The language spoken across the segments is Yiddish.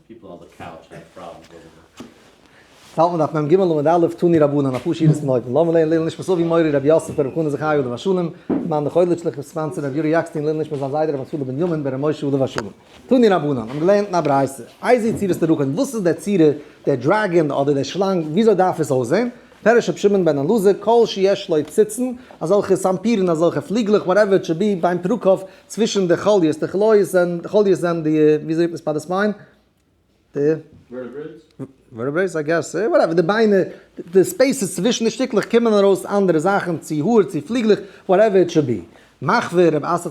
People on the couch have problems with it. האלט מען דף מ ג עמוד א', תנו רבנן, אפאר שורות פון אויבן, לאמיר לערנען לעילוי נשמת אבי מורי רבי יוסף ברב חנא זכאי עליו השלום, למען די חודש'ליכע sponsor רבי יורי יאקסטין לעילוי נשמת זיין זיידע רבי נפתלי בנימין בן רבי משה עליו השלום. תנו רבנן, האבן געלערנט אין א ברייתא, איזוהי צורת דרקון, וואס איז דער צורה, דער dragon אדער דער שלאנג, וויאזוי דארף עס אויסזען? פירש רבי שמעון בן אלעזר, כל שיש לו ציצין, אזעלכע סאמפירן, אזעלכע פליגלעך, whatever it should be, בין פרקיו, צווישן די חוליות, די חוליות זענען, די חוליות זענען די, וויאזוי רופט מען עס ביי די spine? די. Vertebraes I guess, whatever, די ביינער, די spaces צווישן די שטיקלעך קומען ארויס אנדערע זאכן, צו האר, צו פליגלעך, whatever it should be. מחוה רב אסי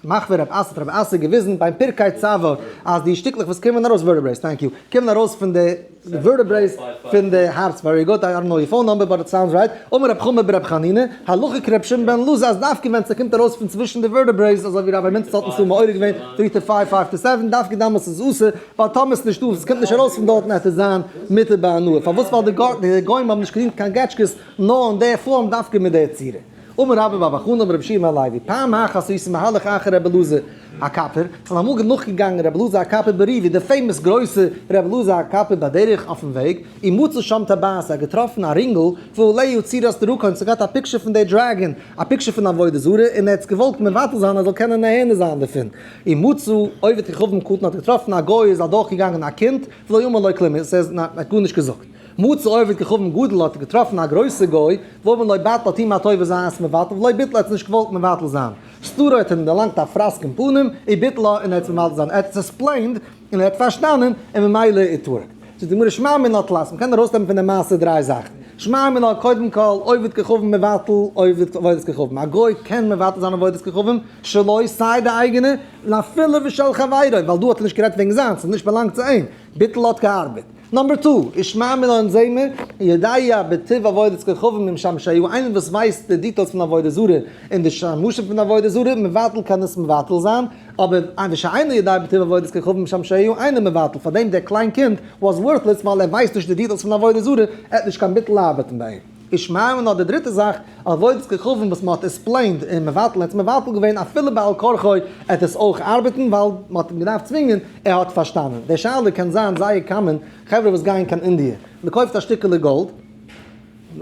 מחוה רב אסי רב אסי געוויזן ביים פרקי צוואר אז די שטיקלעך וואס קומען ארויס, vertebraes, thank you, קומען ארויס פון די vertebraes פון די הארץ, very good, I don't know your phone number but it sounds right, אמר רב חמא ברב חנינא, הלכה כרבי שמעון בן אלעזר אז דווקא ווען ס'קומט ארויס פון צווישן די vertebraes אזוי ווי רבי מינץ האט אונז דא מעורר געווען, three to five, five to seven, דווקא דאמאלס איז אסור, ווייל טאמער ס'איז נישטא, ס'קומט נישט ארויס פון דארטן עט עס זיין מותר בהנאה. פארוואס? ווייל די גוים האבן נישט געדינט קיין געטשקעס נאר אין די פארם דווקא מיט די צורה. אמר רבה בר בר חנה אמר רבי יהושע בן לוי, פעם אחת הייתי מהלך אחר רבי אלעזר הקפר, כ'בין אמאל נאכגעגאנגען רבי אלעזר הקפר בריבי, די famous גרויסע רבי אלעזר הקפר בדרך אויפן וועג, ומצא שם טבעת, ער האט געטראפן א רינגל, ועליה צורת דרקון, ס'האט געהאט א picture פון די dragon, א picture פון עבודה זרה, און ער האט עס געוואלט מבטל זיין ער זאל קענען נהנה זיין דערפון. ומצא עובד כוכבים קטן האט געטראפן א גוי איז אדורכגעגאנגען א קינד, ולא אמר לו כלום, עס איז, ער האט גארנישט געזאגט. מצא עובד כוכבים גדול האט געטראפן א גרויסע גוי, ואמר לו בטל טו מיר א טובה זיי עס מבטל, ולא ביטל ער האט עס נישט געוואלט מבטל זיין. סטרו האט אים דערלאנגט א פראסק אין פנים, וביטלה און ער האט עס מבטל זיין, ער האט עס explained און ער האט פארשטאנען, און ממילא it worked. זאגט די גמרא שמע מינה תלת, מ'קען ארויסנעמען פון די מעשה דריי זאכן, שמע מינה קודם כל עובד כוכבים מבטל עובד עבודת כוכבים, א גוי קען מבטל זיין עבודת כוכבים שלו סיי די אייגענע און אפילו ושל חברו, ווייל דא האט ער נישט גערעדט וועגן זיינס, ס'איז נישט באלאנגט צו אים, ביטול האט געארבעט. number two, ושמע מינה אונז זעהן מיר, יודע בטיב עבודת כוכבים ומשמשיה, איינער וואס ווייסט די details פון עבודה זרה און די שמשים פון עבודה זרה, מבטל קען עס מבטל זיין, אבער ושאינו יודע בטיב עבודת כוכבים ומשמשיה אינו מבטל, פארדעם דער קליין קינד was worthless ווייל ער ווייסט נישט די details פון עבודה זרה, ער האט נישט קיין ביטול ארבעטן ביי אים. ושמע מינה די דריטע זאך, עבודת כוכבים וואס מען האט explained און מבטל ער האט עס מבטל געווען אפילו בעל כרחו עט עס אויך ארבעטן ווייל מען האט אים געדארפט צווינגען, ער האט פארשטאנען. די שאלה קען זיין זייער common, חברה וואס גייען קיין אינדיע, מען קויפט א שטיקעלע גאלד,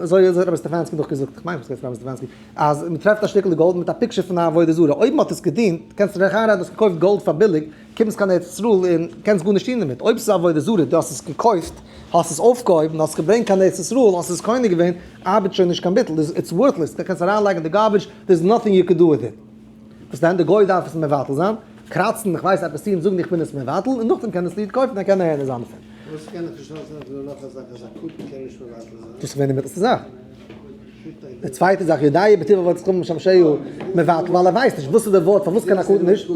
אזוי האט רבי סטעפאנסקי דאך געזאגט, כ'מיין רבי סטעפאנסקי, אז מען טרעפט א שטיקעלע גאלד מיט א picture פון א עבודה זרה, אויב מען האט עס געדינט, קענסטו דיך איינרעדן האסט געקויפט גאלד פאר ביליג, קומסט קיין ארץ ישראל און קענסט גארנישט טון דערמיט, אויב ס'איז עבודה זרה, דו האסט עס געקויפט, האסט עס אויפגעהויבן, האסט עס געברענגט קיין ארץ ישראל, האסט עס קונה געווען, ארבעט שוין נישט קיין ביטול, it's worthless, דו קענסט אריינלייגן אין די garbage, there is nothing you can do with it. וואס דען, די גוי דארף עס מבטל זיין, קראצן, איך ווייס עפעס טון, זאגן איך בין עס מבטל, און נאכדעם קען עס די איד קויפן, ער קען נהנה זיין דערפון. וואס קען איך נישט אויסזען אפילו נאך א זאך אז א קטן קען נישט מבטל זיין? דאס איז געווען די מיטלסטע זאך. די צווייטע זאך, יודע בטיב עבודת כוכבים ומשמשיה מבטל, ווייל ער ווייסט נישט וואס איז די ווארט פארוואס קען א קטן נישט,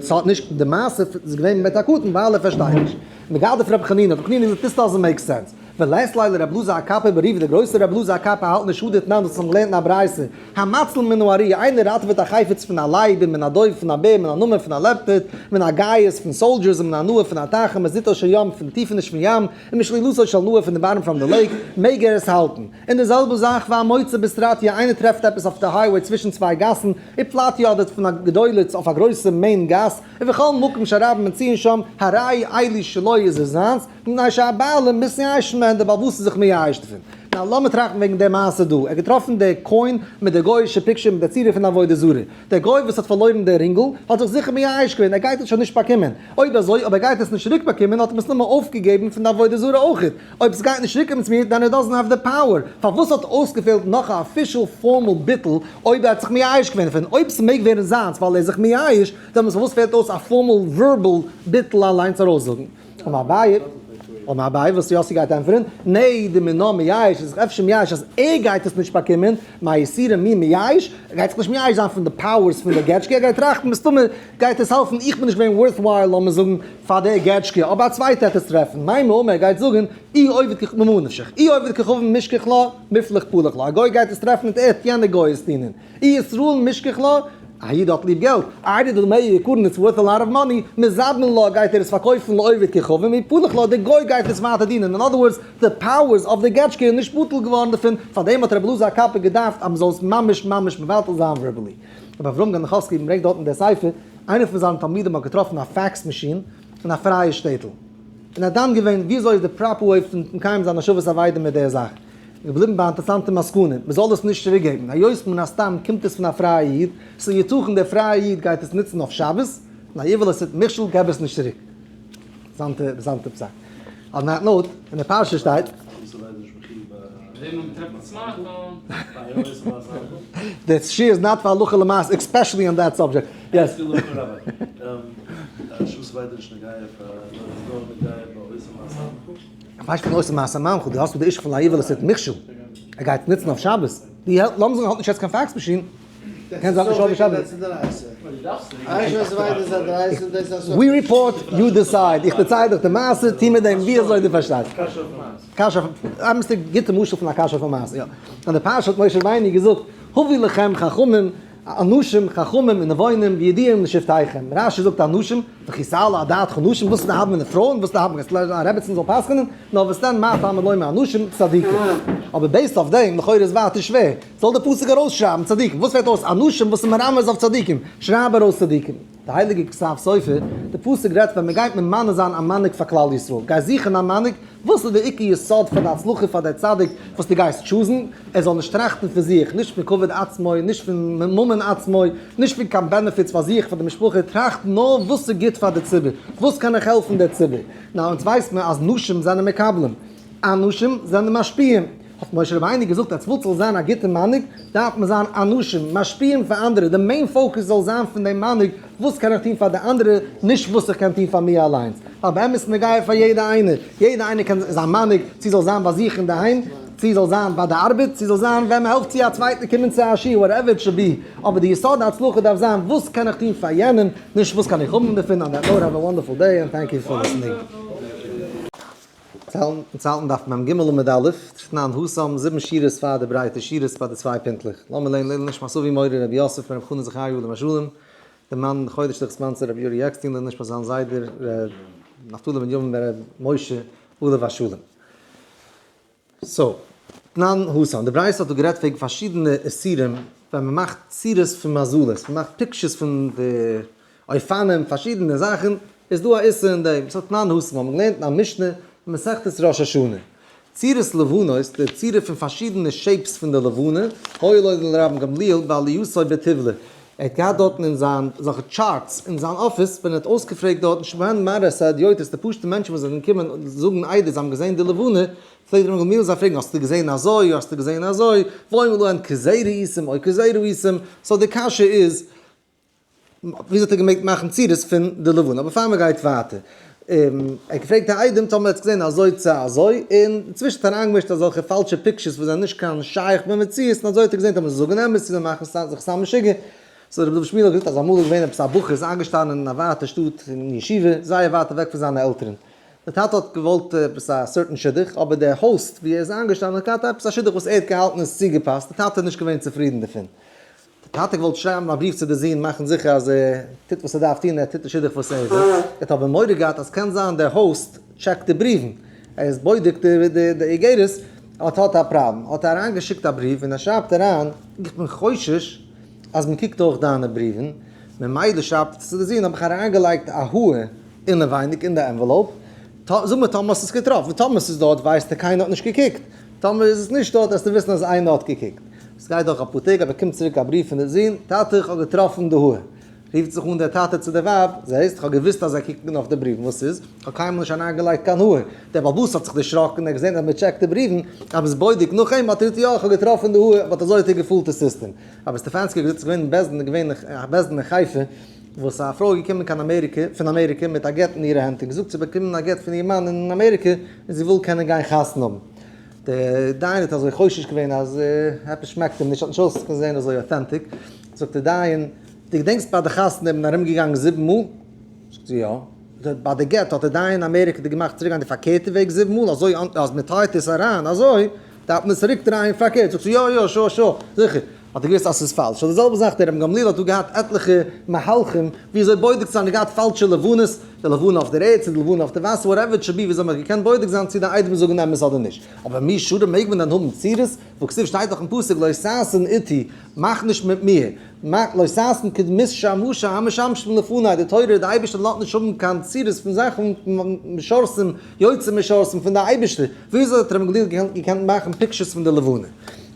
ס'האט נישט, די מעשה איז געווען מיט א קטן ווייל ער פארשטייט נישט. מגדף רבי חנינא, רבי חנינא זאגט this doesn't make sense. ולית ליה לרבי אלעזר הקפר בריבי, דער גרויסער רבי אלעזר הקפר האלט נישט הא דתנן דאס האט מען געלערנט אין א ברייתא, המציל מן הארי, איינער ראטעוועט א חפץ פון א לייב און מן הדוב פון א בער מן הנמר פון א leopard, מן הגייס פון soldiers און מן הנהר פון א טייך און מזוטו של ים פון טיפעניש פון ים, ומשלילתו של נהר פון די bottom פראם די lake, מעג ער עס האלטן. און די זעלבע זאך והמוצא בסרטיא, איינער טרעפט עפעס אויף די highway צווישן צוויי גאסן, ופלטיא אדער פון א גדולת אויף א גרויסע main גאס, ובכל מקום שהרבים מצויין שם, הרי אלו שלו איז עס זיינס, מפני שהבעלים מתייאש מהן, דער בעל הבית איז זיך מייאש דערפון. now לאמיר טראכטן וועגן די מעשה דא, ער האט געטראפן די coin מיט די גוי'אישע picture מיט די צורה פון עבודה זרה, דער גוי וואס האט פארלוירן די רינגל האט זיך זיכער מייאש געווען, ער גייט עס שוין נישט באקומען. אויב אזוי, אויב ער גייט עס נישט צוריק באקומען האט ער מסתמא אויפגעגעבן פון די עבודה זרה אויכעט. אויב עס גייט נישט צוריקקומען צו מיר, then it doesn't have the power. פארוואס האט אויסגעפעלט נאך א official formal ביטול אויב ער האט זיך מייאש געווען דערפון? אויב ס'מעג ווערן זיינס ווייל ער איז זיך מייאש, דעמאלטס פארוואס פעלט אויס א formal verbal ביטול אליינס ארויסזאגן? אמר אביי, אמר אביי, וואס יאסי גייט ענטפערן, נהי דמינה מייאש, איז זיך אפשר מייאש אז ער גייט עס נישט באקומען, מאי איסורא מי מייאש, ער גייט זיך נישט מייאש זיין פון די powers פון די געטשקע, ער גייט טראכטן מסתמא גייט עס העלפן, איך בין נישט געווען worthwhile לאמיר זאגן פאר די געטשקע, אבער א צווייטער העט עס טרעפן, מימר אמר ער גייט זאגן, אי עובד כ ממה נפשך, אי עובד כוכבים משכח לה, מיפלח פלח לה, א גוי גייט עס טרעפן און ער העט יענע גוי עס דינען. אי ישראל משכח לה, א איד האט ליב געלט, איידי דמי יקרין it's worth a lot of money, מזבין לה גייט ער עס פארקויפן לעובד כוכבים ופלח לה, די גוי גייט עס ווייטער דינען, אין other words, די powers of די געטשקע איז נישט בטל געווארן דערפון, פארדעם האט רבי אלעזר הקפר געדארפט אז מען זאל עס ממש ממש מבטל זיין verbally. רבי אברהם גענדכאווסקי ברענגט דארט אין דער ספר, איינער פון זיינע תלמידים האט געטראפן א fax machine. אין א פרייע שטעטל. און ער האט דן געווען וויאזוי איז די proper way פון מקיים זיין השבת אבידה מיט דער זאך. געבליבן ביי א אינטערעסאנטע מסקנא, מען זאל עס נישט צוריק געבן, היות מן הסתם קומט עס פון א פרייע איד, ס'איז יתכן דער פרייע איד גייט עס נוצן אויף שבת, און א איוועלע ס'איז מכשול געב עס נישט צוריק. אינטערעסאנטע פסק. On that note, אין די פרשה שטייט. די שיעור איז not פאר הלכה למעשה, especially on that subject. Yes. איך ווייס פון עושה מעשה ממך, דו האסט דא די issue פון לאיוועלע ס'איז מכשול, ער גייט נוצן אויף שבת, די לאמיר זאגן ער האט נישט יעצט קיין fax machine, קען זיין נישט אויף שבת. We report, you decide, איך דערצייל דיך די מעשה, טו מיט דעם ווי אזוי דו פארשטייסט. קשיא אויף, אמת'דיג גוטע משל פון א קשיא אויף א מעשה, יא. אין די פרשה האט משה רבינו געזאגט, הבו לכם חכמים, אנשים חכמים ונבונים וידועים לשבטיכם, רשי זאגט אנשים, וכי תעלה על דעתך נשים, וואס איז די הוה מיט די פרויען, וואס איז די הוה מיט א רעבעצין זאל פסק'נען, נאר וואס דען מה תלמוד לומר אנשים צדיקים, אבער based אויף דעם, לכאורה איז ווייטער שווער, זאל די פסוק ארויסשרייבן צדיקים, וואס ווערט אויס אנשים וואס איז מרמז אויף צדיקים, שרייב ארויס צדיקים. די הייליגע כתב סופר, די פסוק רעדט ווען מען גייט ממנה זיין א מנהיג פאר כלל ישראל, גיי זוכן א מנהיג, וואס איז די עיקר יסוד פאר די הצלחה פאר דער צדיק וואס דו גייסט choose ן, ער זאל נישט טראכטן פון זיך, נישט פון כבוד עצמו, נישט פון ממון עצמו, נישט פון קיין benefits פאר זיך, פאר די משפחה, טראכט נאר וואס איז גוט פאר די ציבור, וואס קען איך העלפן דער ציבור. נאר אונז ווייסט מען אז נשים זענען מקבלים, אנשים זענען משפיעים. האט משה רבינו געזאגט אז וואס זאל זיין א גוטע מנהיג, דארף מען זיין אנשים, משפיעים פאר אנדערע, די main focus זאל זיין פון דעם מנהיג, וואס קען איך טון פאר די אנדערע, נישט וואס איך קען טון פאר מיר אליינס. ווייל באמת איז נוגע פאר יעדע איינער, יעדע איינער קען זיין מנהיג, צו זאל זיין ביי זיך אינדערהיים, צו זאל זיין ביי די ארבעט, צו זאל זיין ווען מען העלפט צו א צווייטן קומען צו א שיעור, whatever it should be, אבער די יסוד ההצלחה דארף זיין וואס קען איך טון פאר יענעם, נישט וואס קען איך האבן דערפון, on that note have a wonderful day and thank you for listening. אונז האלטן דף מ ג עמוד א', תנן התם, זיבן שורות פאר די ברייטע שורות ביי די צוויי פינטלעך. לאמיר לערנען לעילוי נשמת אבי מורי רבי יוסף בן רבי חנן זכריה עליו השלום, דער מאן חודש דער sponsor רבי יורי עקסטין לעילוי נשמת זיין זיידע ר' נפתלי בן יובל בן ר' משה עליו השלום. So, תנן התם, די ברייתא האט דא גערעדט וועגן פארשידענע איסורים ווען מען מאכט צורות פון מזלות, מען מאכט pictures פון די אופנים, פארשידענע זאכן, איז דא א איסור אין דעם, so תנן התם האט מען געלערנט אין א משנה אין מסכת ראש השנה, צורות לבנות, די צורה פון פארשידענע shapes פון די לבנה, היה לו לרבן גמליאל בעלייתו בטיבלא, ער האט געהאט דארטן אין זיין אזעלכע charts אין זיין אפיס, ווען ער האט אויסגעפרעגט דארטן שבהן מראה את ההדיוטות, די פשוטע מענטשן וואס זענען געקומען זאגן עדות זיי האבן געזען די לבנה, פלעגט ר' גמליאל זיי פרעגן האסטו געזען אזוי האסטו געזען אזוי, ואומר להן כזה ראיתם או כזה ראיתם, so די קשיא איז וויאזוי האט ער געמעגט מאכן צורות פון די לבנה, אבער פאר מען גייט ווייטער, ער האט געפרעגט די עדים טאמער ער האט געזען אזוי צו אזוי, און אינצווישן האט ער אריינגעמישט אזעלכע פאלשע pictures וואס זענען נישט קיין שייך במציאות, און אזוי האט ער געזען טאמער זיי זאגן אמת צו זיי מאכן זיך סתם משוגע, so רבי דוד שמואל האט געזאגט אז אמאל איז געווען עפעס א בחור איז איינגעשטאנען אין א ווייטע שטאט אין ישיבה, זייער ווייט אוועק פון זיינע עלטערן, דער טאטע האט געוואלט עפעס א certain שידוך, אבער דער host ווי ער איז איינגעשטאנען האט געהאט עפעס א שידוך וואס ער האט געהאלטן איז צוגעפאסט, דער טאטע איז נישט געווען צופרידן דערפון. דער טאטע האט געוואלט שרייבן א בריוו צו די זון מאכן זיכער אז ער טוט וואס ער דארף טון, ער טוט די שידוך וואס ער וויל, ער האט אבער מורא געהאט אז קען זיין דער host check ט די בריוון, ער איז בודק די איגרת, האט האט א פראבלעם, האט ער אריינגעשיקט א בריוו און ער שרייבט אריין, איך בין חושש אז מען קוקט אויך דיינע בריוון, ממילא שרייבט ער צו די זון האב איך אריינגעלייגט א האר אינעווייניג אין די envelope, זאג מיר טאמער האסט עס געטראפן, טאמער ס'איז דארט ווייסטו קיינער האט נישט געקוקט, טאמער איז עס נישט דארט וועסטו וויסן אז איינער האט געקוקט. עס גייט דורך אפאר טעג אבער קומט צוריק א בריוו פון די זון, טאטע איך האב געטראפן די האר. רופט זיך אן דער טאטע צו דער ווייב, זעסט, איך האב געוואוסט אז זיי קוקן אויף די בריוון, וואס איז? איך האב קיינמאל נישט אריינגעלייגט קיין האר. דער בעל הבית האט זיך דערשראקן, ער האט געזען אז מען check ט די בריוון, אז מען איז בודק נאך אים, האט ער געזאגט, יא, איך האב געטראפן די האר, but אזוי האט ער גע fool ט די סיסטעם. אבער סטעפאנסקי האט געזאגט, ס'איז געווען אין בית דין, געווען א בית דין אין חיפה, וואס א פרוי איז געקומען קיין אמעריקע, פון אמעריקע, מיט א גט אין אירע הענט, און געזאגט זי האט באקומען א גט פון איר מאן אין אמעריקע, און זי וויל קענען גיין חתונה האבן. דער דיין האט אזוי חושש געווען אז עפעס שמעקט אים נישט, האט נישט אויסגעזען אזוי authentic, זאגט דער דיין, דו געדענקסט ביי די חתונה איז מען ארום געגאנגען זיבן מאל? זאגט זי יא. ביי די גט האט דער דיין אין אמעריקע דיר געמאכט צוריק גיין די פארקערטע וועג זיבן מאל, אזוי אז מען טייט עס אריין אזוי, דארף מען עס צוריק דרייען פארקערט, זאגט זי יא יא sure sure זיכער. האט ער געוואוסט אז ס'איז פאלש. סאו די זעלבע זאך דער רבן גמליאל האט דא געהאט עטליכע מהלכים ווי אזוי בודק צו זיין, ער האט געהאט פאלשע לבנות, די לבנה אויף דער ערד צו די לבנה אויף די וואסער, whatever it should be, ווי אזוי מ'האט געקענט בודק זיין צו די עדים זאגן אמת אדער נישט. אבער מי שרי מעג מען דען האבן צורות? והכתיב שטייט דאך אין פסוק לא תעשון אתי, מאך נישט מיט מיר, לא תעשון כדמות שמשה המשמשים לפני, די תורה, די אייבערשטער לאזט נישט האבן קיין צורות פון זאכן משרתים, יוצא משרתים פון די אייבערשטער, וויאזוי האט ר' גמליאל געקענט מאכן pictures פון די לבנה?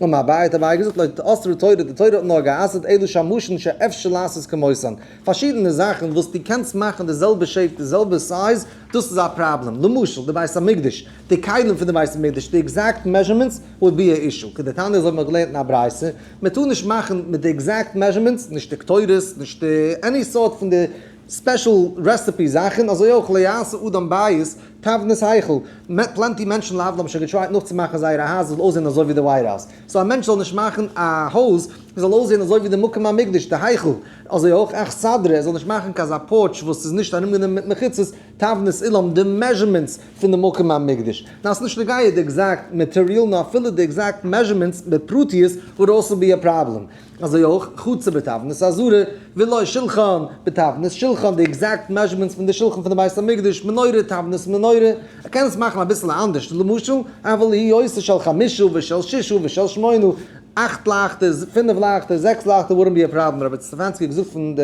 אמר אביי האט אביי געזאגט לא אסרה תורה, די תורה האט נאר גע'אסר'ט אלא שמשין שאפשר לעשות כמותן, פארשידענע זאכן וואס דו קענסט מאכן די זעלבע shape די זעלבע size, דאס איז א פראבלעם, למשל די בית המקדש, די כלים פון די בית המקדש, די exact measurements would be א issue, כדתניא אזוי האט מען געלערנט אין א ברייתא, מען טאר נישט מאכן מיט די exact measurements, נישט די קטורת, נישט די any סארט פון די special recipe זאכן, אזוי אויך לא יעשה אדם בית תבנית היכל, plenty מענטשן להבדיל האבן שוין געטרייט נאכצומאכן זייערע הייזער זאל אויסזען אזוי ווי די White House, so א מענטש זאל נישט מאכן א הויז זאל אויסזען אזוי ווי די מקום המקדש די היכל, אזוי אויך אכסדרה ער זאל נישט מאכן קיין אזא porch וואס איז נישט ארומגענומען מיט מחיצות, תבנית אולם די measurements פון די מקום המקדש, נאר ס'נישט נוגע די exact material נאר אפילו די exact measurements בפרטיות would also be a problem. אזוי אויך חצר בתבנית עזרה, ולא שלחן בתבנית שלחן, די exact measurements פון די שלחן פון די בית המקדש, מנורה תבנית מנורה, ער קען עס מאכן אביסל אנדערש, למשל, אבל הוא עושה של חמשה ושל ששה ושל שמונה, אכט לייכטער, פינף לייכטער, זעקס לייכטער wouldn't be a problem, רבי סטעפאנסקי האט געזאגט פון די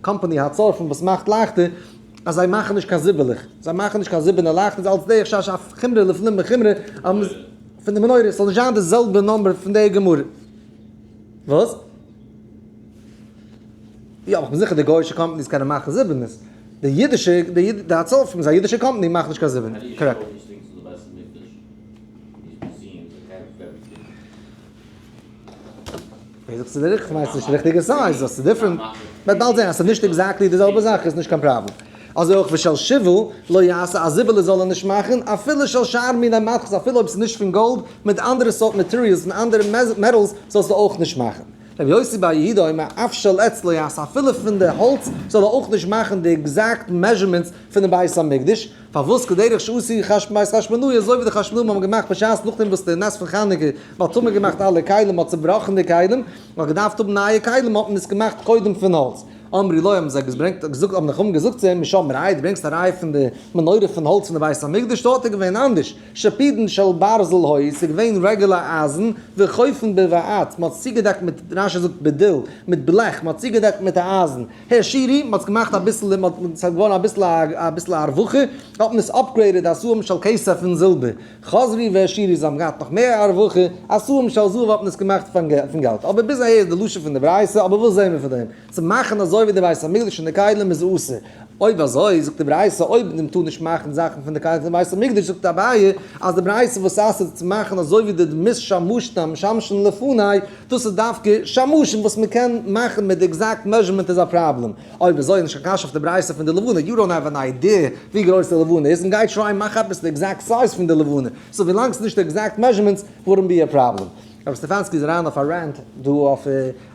קאמפאני הצורפים וואס מאכט לייכטער, אז זיי מאכן נישט קיין זיבעלעך, זיי מאכן נישט קיין זיבענע לייכטער, איז אלץ די חשש אויף חומרא לפנים מחומרא, פון די מנורה, ס'זאל נישט זיין די זעלבע number פון די גמרא. וואס? יא, אבער כ'בין זיכער די גויאישע companies קענען מאכן זיבענעס. די אידישע, די די הצופים איז א אידישע קאמפאני מאכט נישט קיין זיבענעס. Correct. ווער זאגט ס'איז די ריכטיגע? כ'מיין ס'איז נישט די ריכטיגע size, דאס איז different. מ'וועט באלד זען אז ס'איז נישט exactly די זעלבע זאך איז נישט קיין פראבלעם. אזוי אויך ושל שבעה לא יעשה א זיבעלע זאל ער נישט מאכן, אפילו של שאר מיני מתכות אפילו אויב ס'איז נישט פון גאלד, מיט אנדערע סארט materials און אנדערע metals זאלסטו אויך נישט מאכן. רבי יוסי בר יהודה אומר אף של עץ לא יעשה אפילו פון די האלץ זאל ער אויך נישט מאכן די exact measurements פונעם בית המקדש, פארוואס כדרך שעשו בית חשמונאי אזוי ווי די חשמונאים האבן געמאכט בשעת נאכדעם וואס די נס פון חנוכה מ'האט טמא געמאכט אלע כלים מ'האט צובראכן די כלים מ'האט געדארפט האבן נייע כלים האט מען עס געמאכט קודם פון האלץ. אמרו לו האבן זיי געברענגט געזאגט האבן די חכמים געזאגט צו אים משם ראיה דו ברענגסט א ראיה פון די מנורה פון האלץ פון די בית המקדש דארט איז געווען אנדערש שפודין של ברזל היו ס'איז געווען רעגולער אייזן וחופין בבעץ מ'האט עס צוגעדעקט מיט רשי זאגט בדיל מיט בלעך מ'האט צוגעדעקט מיט א אייזן העשירו מ'האט עס געמאכט אביסל מ'האט ס'איז געווארן אביסל א אביסל א הרווחה האט מען עס upgraded עשאום של כסף פון זילבער חזרו והעשירו זיי האבן געהאט נאך מער הרווחה, עשאום של זהב האט מען עס געמאכט פון געלט, אבער ביז אהער איז די לשון פון די ברייתא, אבער וואס זעהן מיר פון דעם? צו מאכן אזוי ווי די בית המקדש און די כלים איז אסור, אויב אזוי זאגט די ברייתא אויב מען טאר נישט מאכן זאכן פון די כלים פון בית המקדש זאגט אביי אז די ברייתא וואס אסר'ט צו מאכן אזוי ווי די דמות שמשין המשמשין לפני דאס איז דווקא שמשים וואס מען קען מאכן מיט די exact measurement איז א פראבלעם, אויב אזוי איז נישט קיין קשיא אויף די ברייתא פון די לבנה, you don't have an idea ווי גרויס די לבנה איז, און גיי try מאך עפעס די exact size פון די לבנה, so ווילאנג ס'איז נישט די exact measurements wouldn't be a problem. רב סטעפאנסקי איז אריין אויף א rant דא אויף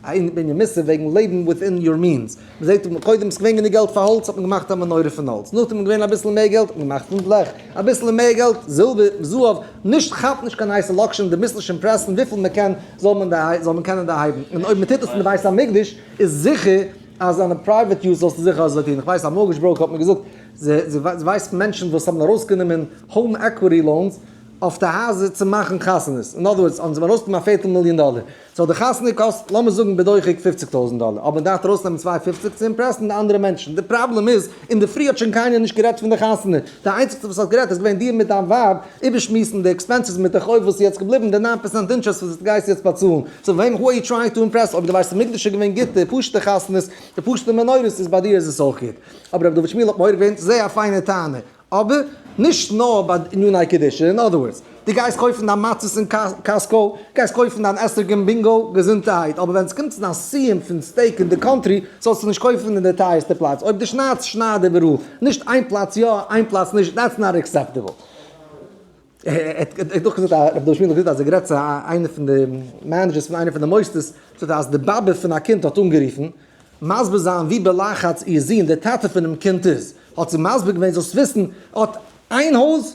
א ענין מוסר וועגן לעבן within your means, מ'זעט קודם ס'געווען גענוג געלט פאר האלץ האט מען געמאכט א מנורה פון האלץ, נאכדעם איז געווען אביסל מער געלט האט מען געמאכט פון בלעך, אביסל מער געלט, זילבער, זהב, נישט כאפט נישט קיין הייסע לאקשן, די מוזט נישט impress ן וויפיל מ'קען זאל מען זאל מען קענען דערהייבן, און אויב מ'טוט עס אין די בית המקדש איז זיכער אז אן א private use זאלסטו זיכער אזוי טון, איך ווייס א mortgage broker האט מיר געזאגט, זי ווייסט פון מענטשן וואס האבן ארויסגענומען home equity loans אויף די הייזער צו מאכן חתונות, אין other words האבן זיי ארויסגענומען א פערטל מיליאן דאלער, so די חתונה קאסט לאמיר זאגן בדוחק פופציג טויזנט דאלער, אבער מען דארף ארויסנעמען צוויי פופציג צו impress ן די אנדערע מענטשן, די פראבלעם איז, אינדערפרי האט שוין קיינער נישט גערעדט פון די חתונה, די איינציגסטע וואס האט גערעדט איז געווען דיר מיט דיין ווייב איבערשמועסן די expenses מיט די חוב וואס איז יעצט געבליבן, די ניין פערצענט interest וואס דו גייסט יעצט באצאלן, so וועם who are you trying to impress, אויב די בית המקדש איז געווען גוט, די פשוטע חתונות, די פשוטע מנורות איז ביי דיר איז עס אויך גוט. אבער רבי דוד שמואל האט מעורר געווען, זייער א פיינע טענה, אבער נישט נאר ביי עניני קדושה, in other words, דו גייסט קויפן דיין מצות אין Costco, גייסט קויפן דיין אתרוג אין Bingo, געזונטערהייט, אבער ווען עס קומט צו דיין סיום פון steak אין די country, זאלסטו נישט קויפן אין די טייערסטע פלאץ, אויב דו שניידסט שנייד איבעראל, נישט איין פלאץ יא איין פלאץ נישט, that's not acceptable. ער האט דאך געזאגט א רבי דוד שמואל האט געזאגט אז ער גערעדט צו איינער פון די managers פון איינע פון די מוסדות, זאגט ער אז די באבע פון א קינד האט אנגערופן מסביר זיין ווי בלחץ איר זון דער טאטע פונעם קינד איז, האט זי מסביר געווען זאלסט וויסן ער האט איין הויז,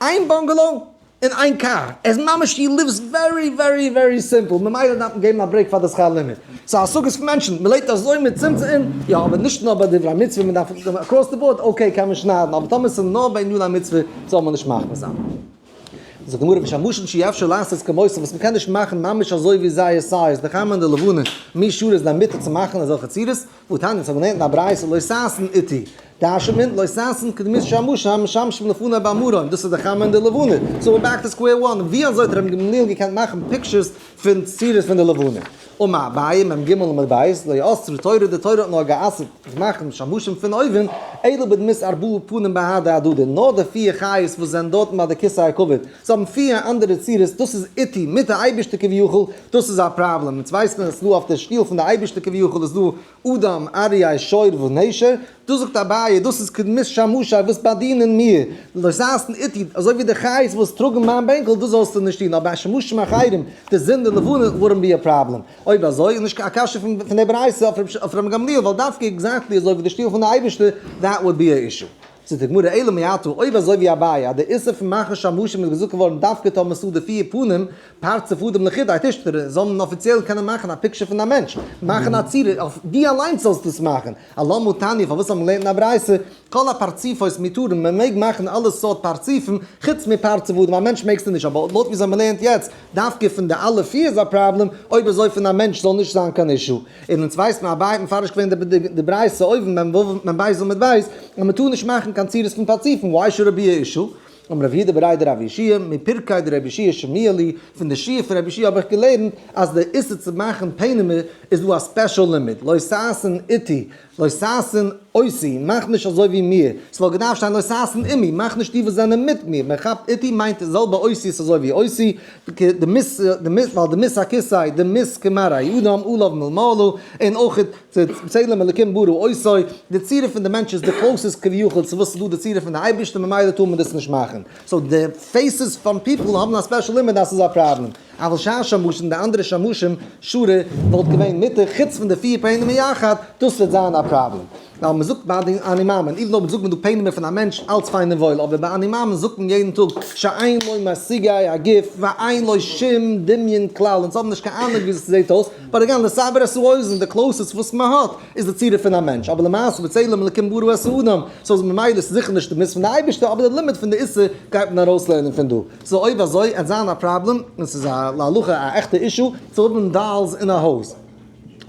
איין bungalow. און איין קאר, ער איז ממש he lives very very very simple, ממילא דארף מען געבן א break פאר די שכר לימוד. ס'איז השגות פון מענטשן, מ'לעבט אזוי מצומצם און, יא אבער נישט נאר ביי דברי מצוה, מ'דארף across the board, okay קען מען שניידן, אבער טאמער ס'איז נאר ביי עניני מצוה זאל מען נישט מחמיר זיין. זאגט די גמרא ושמשים שאי אפשר לעשות כמותם וואס מ'קען נישט מאכן ממש אזוי ווי זייער size, די חמה און די לבנה, מי שרי איז דיין מותר צו מאכן אזעלכע צורות, והתניא אונז האבן געלערנט אין א ברייתא לא תעשון אתי, דרש'נט מען לא תעשון כדמות שמשים המשמשים לפני במרום, דאס איז די חמה און די לבנה, so we're back to square one, ווי אזוי האט רבן גמליאל געקענט מאכן pictures פון צורות פון די לבנה? אמר אביי, מ ג עמוד ב', לא אסרה תורה, די תורה האט נאר גע'אסר'ט מאכן שמשים פון אויבן, אלא בדמות ארבעה פנים בהדי הדדי, נאר די פיר חיות וואס זענען דארטן ביי די כסא הכבוד, זיי האבן פיר אנדערע צורות, דאס איז אתי, מיט די אייבערשטער כביכול, דאס איז א פראבלעם, אונז ווייסט מען אז ס'דא אויף די שטיל פון די אייבערשטער כביכול איז דא אדם, אריה, שור ונשר, דאס זאגט אביי, דאס איז כדמות שמשי וואס באדינען מיר, לא תעשון אתי, אזוי ווי די חיות וואס טראגן מיין בענקל, דאס זאלסטו נישט טון, אבער שמשים אחרים, די זון די לבנה, wouldn't be a problem. אויב אזוי איז נישט א קשיא פון די ברייתא אויף רבן גמליאל, ווייל דווקא exactly אזוי ווי די שטיל פון די אייבערשטער, that would be a issue. זאגט די גמרא אלא מעתה, אויב אזוי ווי אביי אז די איסור פון מאכן שמשים איז געזאגט געווארן דווקא טאמער ס'דא די פיר פנים, פרצוף אדם לחודיה תשתרי, זאל מען אפיציעל קענען מאכן א picture פון א מענטש, מאכן א צורה, אויף דו אליינס זאלסט דאס מאכן, אלמה תניא פארוואס האט מען געלערנט אין א ברייתא, כל הפרצופות מותרין, מען מעג מאכן אלע סארט פרצופים, חוץ מפרצוף אדם, א מענטש מעגסטו נישט, אבער לויט וויאזוי מען לערנט יעצט, דווקא פון די אלע פיר איז א פראבלעם, אויב אזוי פון א מענטש זאל נישט זיין קיין issue. און אונז ווייסט מען אביי האט מפרש געווען די ברייתא אויבן מ ו מ בית עמוד בית אז מען טאר נישט מאכן קיין צורות פון פרצופים, why should it be a issue? אמר רב יהודה בריה דרב יהושע מפרקיה דרבי יהושע שמיע לי, פון די שיעור פון רבי יהושע האב איך געלערנט אז די איסור צו מאכן פענעמער איז דא א special לימוד, לא תעשון אתי, לא תעשון אותי, מאך נישט אזוי ווי מיר, ס'וואלט געדארפט שטיין לא תעשון עמי, מאך נישט די וואס זענען מיט מיר, מען כאפט אתי מיינט די זעלבע אותיות אזוי ווי אותי, ווייל דמות הכסא, דמות כמראה אדם עליו מלמעלה, און אויך צלם אלקים ברא אותו, די צורה פון די מענטש איז די closest כביכול צו וואס איז דא די צורה פון די אייבערשטער ממילא טאר מען דאס נישט מאכן, so די faces פון people האבן א special לימוד אז ס'איז א פראבלעם. אבל שאר שמשים, די אנדערע שמשים, שרי, וואלט געווען מותר, חוץ פון די פיר פענעמער יחד, דאס וועט זיין א פראבלעם. ווייל מען זאגט ביי די אני מאמין, even אויב זאגט מען דא פענעמער פון א מענטש, אלץ פיין און וואויל, אבער ביי אני מאמין זאגט מען יעדן טאג, שאין לו משיגי הגוף ואין לו שום דמיון כלל, אונז האבן נישט קיין אהנונג ווי עס זעט אויס, but again, לסבר את האוזן, די closest וואס מען האט, איז די צורה פון א מענטש, אבער למעשה בצלם אלקים ברא את האדם, so איז ממילא איז זיכער נישט די דמות פון די אייבערשטער, אבער די לימוד פון די איסור גייט מען ארויסלערנען פון דא. so אויב אזוי עט זיין א פראבלעם, און ס'איז א להלכה א עכטע issue, צו האבן dolls אין א הויז.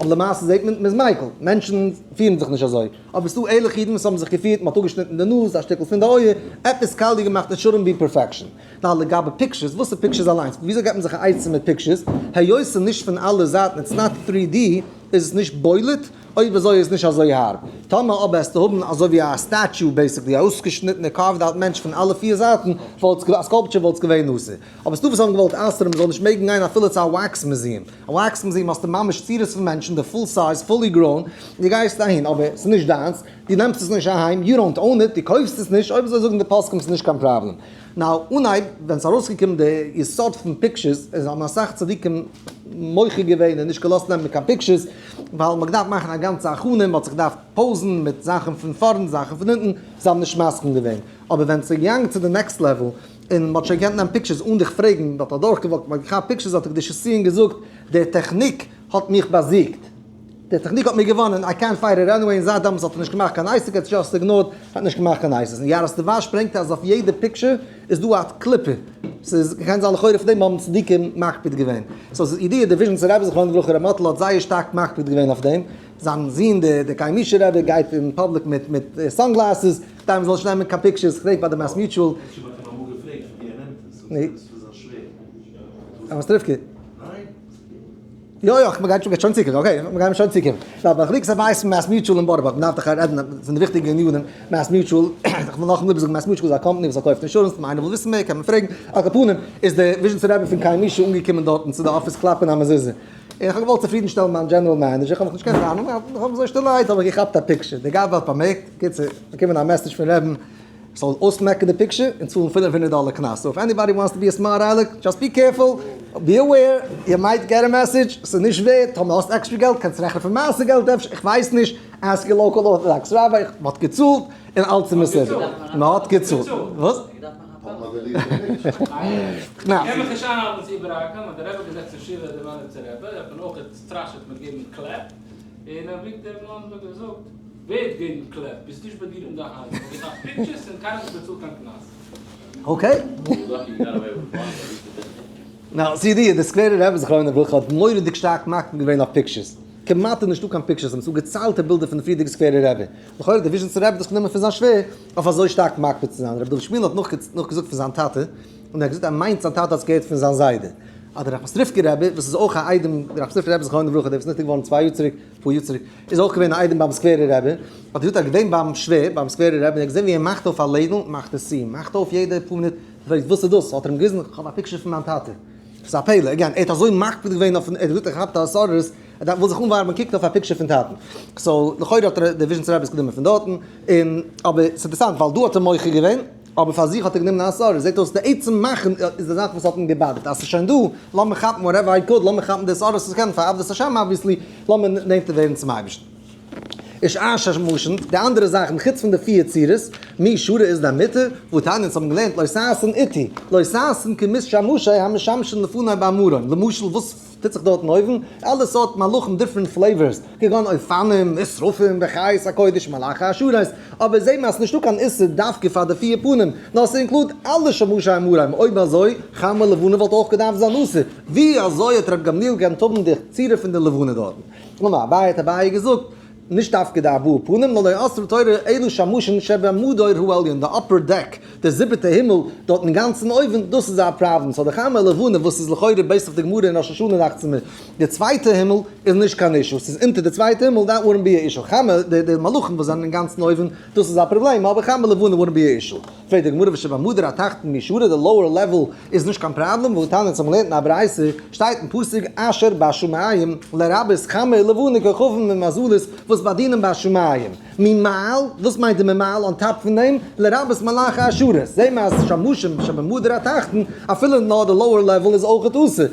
אבער למעשה זעט מען מ'איז מיקל, מענטשן פירן זיך נישט אזוי. אבער ס'דא ערליכע אידן וואס האבן זיך געפירט, מ'האט אפגעשניטן די נאז, א שטיקל פון די אויער, עפעס קאליע געמאכט, it shouldn't be perfection. נאר לגבי pictures, וואס איז pictures אליינס? וויאזוי געבט מען זיך א עצה מיט pictures? היות ס'איז נישט פון אלע זייטן, it's not 3D, איז עס נישט בולט, אויב אזוי איז נישט אזוי הארב. טאמער אבער עסטו האבן אזוי ווי א statue basically, א אויסגעשניטענע carved out מענטש פון אלע פיר זייטן, וואלט א sculpture וואלט עס געווען אסור. אבער ס'דא וואס האבן געוואלט אסר'ן מ'זאל נישט מעגן גיין אפילו צו א wax museum. א wax museum האסטו ממש צורות פון מענטשן, די full size, fully grown, דו גייסט אהין, אבער ס'איז נישט דיינס, דו נעמסט עס נישט אהיים, you don't own it, דו קויפסט עס נישט, אויב אזוי זאגן די פוסקים ס'איז נישט קיין פראבלעם. now, אנהייב ווען ס'איז ארויסגעקומען די יסוד פון pictures, איז האבן אסאך צדיקים מוחה געווען און נישט געלאזט נעמען קיין pictures, ווייל מ'האט געדארפט מאכן א גאנצע הכנה, מ'האט זיך געדארפט pose ן מיט זאכן פון פארנט זאכן פון הינטן, זיי האבן נישט מסכים געווען. אבער ווען ס'איז געגאנגען צו די next level, און מ'האט שוין געקענט נעמען pictures אן דיך פרעגן, מ'האט אדורכגעוואקט, מ'האט געכאפט pictures, האט דער קדושת ציון געזאגט, די טעכניק האט מיך באזיגט. די טעכניק האט מיר געוואנען, איי קענט פייט איט עניוועי, און זייט דעמאלטס האט ער נישט געמאכט קיין עסק, ער האט just ignored, האט נישט געמאכט קיין עסק. און יערות דבש ברענגט אז אויף יעדע picture איז דא א קליפה, ס'איז קען זיין לכאורה פון דעם האבן צדיקים מקפיד געווען. so ס'איז ידוע די וויזשניצער רבי זכרונו לברכה ר' מאטל האט זייער שטארק מקפיד געווען אויף דעם, זיין זון די די קיימישע רבי גייט אין public מיט מיט sunglasses כדי מ'זאל נישט נעמען קיין pictures, כ'געדענק ביי די Mass Mutual. אפשר מ'האט אים אמאל געפרעגט פון ווי ער נעמט עס, זאגט ער עס פון זיין שווער. ראמסטריווקע? ניין. יא יא, מ'גייט שוין שוין צוקומען, okay, מ'גיימיר שוין צוקומען. נאר מחלוקת הבית פון Mass Mutual און בארא פארק, מ'דארף דאך רעדן פון די וויכטיגע ענינים, Mass Mutual, איך וויל נאכאמאל איבערזאגן, Mass Mutual איז א קאמפאני וואס פארקויפט אינשורענס, אויב איינער וויל וויסן מער קען מען פרעגן, על כל פנים איז די וויזשניצער רבי פון קיימישע אנגעקומען דארטן צו די אפיס קלאפן א מזוזה, און איך האב געוואלט צופרידן שטעלן מיין general manager, איך האב מיך נישט געקענט אייננעמען, איך האב אזוי שטילערהייט האב איך געכאפט א picture, דער גבאי האט באמערקט, קיצור, באקומען א message פון רבי'ן, זאל אויסמעקן די picture און צאלן 500 דאלער קנס, so if anybody wants to be a smart aleck, just be careful, be aware, you might get a message, ס'איז נישט ווערט, טאמער האסט עקסטרע געלט קענסט רעכענען פון מעשר געלט אפשר, איך ווייס נישט, ask your local orthodox rabbi, מ'האט געצאלט און אלץ איז מסודר, מ'האט געצאלט, וואס? נאו. קען מיך נישט איינהאלטן צו איבערהאקן, האט דער רבי געזעצט אין שבעה דער וואלענצער רבי, האט מען אויך געסטראשעט מיט געבן קלעפ, און אביגדור לאנדא געזאגט, ווער האט געבן קלעפ? ביסט נישט ביי דיר אינדערהיים, האב געכאפט pictures און קיינער האט נישט באצאלט קיין קנס. Okay. Now, see די, די סקווערע רבי זכרונו לברכה האט מורא'דיג שטארק מקפיד געווען אויף pictures. כמעט איז נישטא קיין pictures, און ס'דא געציילטע בילדער פון די פריערדיגע סקווערע רבי. לכאורה די וויזשניצער רבי האט דאס גענומען פון זיין שווער אויף אזוי שטארק מקפיד צו זיין. רבי דוד שמואל האט נאכגעזאגט פון זיין טאטע, און ער האט געזאגט ער מיינט זיין טאטע האט עס געהערט פון זיין זיידע. אז דער ראחמיסטריווקער רבי, וואס איז אויך א איידעם, דער ראחמיסטריווקער רבי זכרונו לברכה, דער וואס איז נפטר געווארן 2 יאר צוריק, פאר יאר צוריק, איז אויך געווען א איידעם ביים סקווערער רבי, האט געזאגט ער איז געווען ביים שווער, ביים סקווערער רבי, און ער האט געזען ווי ער מאכט אויף א לעדל, מאכט עס צו, מאכט אויף יעדע פאר מינוט, פרעגט וואס איז דאס, האט ער אים געוויזן, איך האב א picture פון מיין טאטע. ס'איז א פלא, again, ער האט אזוי מקפיד געווען אויפן, ער האט געזאגט ער כאפט א התעוררות, ער דארף, וויל זיך אנווארעמען, קוקט אויף א picture פון טאטן. So, לכאורה האט ער, דער וויזשניצער רבי עס גענומען פון דארטן, און, אבער ס'איז אינטערעסאנט, ווייל דא האט ער מוחה געווען, אבער פאר זיך האט ער גענומען א התעוררות, זעט אויס די עצם מאכן איז די זאך וואס האט אים גע bother ט, אז ס'איז שוין דא, לאמיר כאפן whatever I could, לאמיר כאפן די התעוררות וואס קען, פאר עבדות השם obviously, לאמיר נענטער ווערן צום אייבערשטן. איש אשר משנט, די אנדערע זאכן חוץ פון די פיר צורות, מי שורה איז די מיטה, וואו תניא אונז האבן געלערנט לא תעשון איתי, לא תעשון כמות שמשי המשמשין לפני במרום, למשל וואס טוט זיך דארטן אויבן, אלע סארט מלאכים different flavors, כגון אופנים, ושרפים, וחיות הקודש, מלאכי השרת, אבער זעהט מען אז ס'נישטא קיין איסור דווקא פאר די פיר פנים, נאר ס' include אלע שמשי המרום, אויב אזוי, חמה לבנה וואלט אויך געדארפט זיין אסור, ווי אזוי האט ר' גמליאל געקענט האבן די צורה פון די לבנה דארטן? אמר אביי האט אביי געזאגט, נישט דווקא די ארבעה פנים, נאר לא אסרה תורה אלא שמשין שבמדור העליון, די upper deck, די זיבעטע הימל, דארט אינגאנצן אויבן, דאס איז א פראבלעם, so די חמה לבנה וואס איז לכאורה based אויף די גמרא אין ראש השנה דאכט זיך מיר, די צווייטע הימל איז נישט קיין issue, ס'איז אונטער די צווייטע הימל, that wouldn't be a issue, חמה, די מלאכים וואס זענען אינגאנצן אויבן, דאס איז א פראבלעם, אבער חמה לבנה wouldn't be a issue. פרעגט די גמרא ושבמדור התחתון מי שרי, די lower level איז נישט קיין פראבלעם, והתניא אונז האבן געלערנט אין א ברייתא, שטייט אין פסוק אשר בשמים לרבות חמה ולבנה כוכבים ומזלות וואס באדינען בשמים, ממעל, וואס מיינט די ממעל on top פון דעם, לרבות מלאכי השרת, זעהן מיר אז שמשים שבמדור התחתון אפילו נאר די lower level איז אויכעט אסור,